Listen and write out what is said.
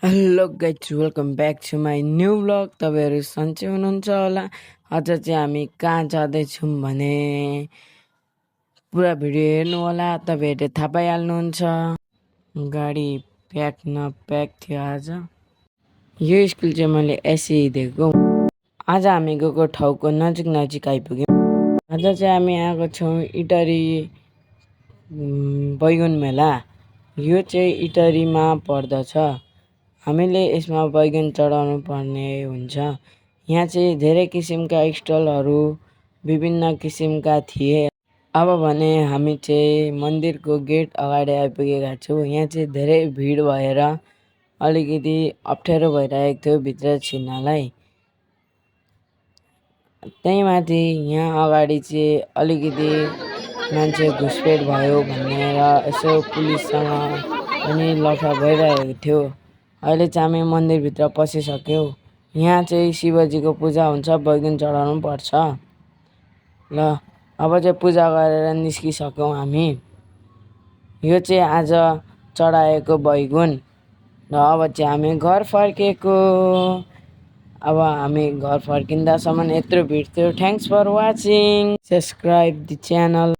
Hello guys welcome back to my new blog. तपाईँहरू सन्चै हुनुहुन्छ होला। आज चाहिँ हामी कहाँ जाँदैछौँ भने पुरा भिडियो हेर्नु होला, तपाईँहरूले थाहा पाइहाल्नुहुन्छ। गाडी प्याक नप्याक थियो आज। यो स्कुल चाहिँ मैले यसै दिएको। आज हामी गएको ठाउँको नजिक आइपुग्यौँ। आज चाहिँ हामी आएको छौँ इटरी बैगुन मेला। यो चाहिँ इटरीमा पर्दछ। हामीले यसमा बैगुन चढाउनु पर्ने हुन्छ। यहाँ चाहिँ धेरै किसिमका स्टलहरू विभिन्न किसिमका थिए। अब भने हामी चाहिँ मन्दिरको गेट अगाडि आइपुगेका छौँ। यहाँ चाहिँ धेरै भिड भएर अलिकति अप्ठ्यारो भइरहेको थियो भित्र छिर्नलाई। त्यही माथि यहाँ अगाडि चाहिँ अलिकति मान्छे घुसपेट भयो भनेर यसो पुलिससँग पनि लफा भइरहेको थियो। अहिले चाहिँ हामी मन्दिरभित्र पसिसक्यौँ। यहाँ चाहिँ शिवजीको पूजा हुन्छ, बैगुन चढाउनु पर्छ। ल अब चाहिँ पूजा गरेर निस्किसक्यौँ हामी। यो चाहिँ आज चढाएको बैगुन र अब चाहिँ हामी घर फर्केको। अब हामी घर फर्किँदासम्म यत्रो भिड थियो। Thanks for watching, subscribe the channel.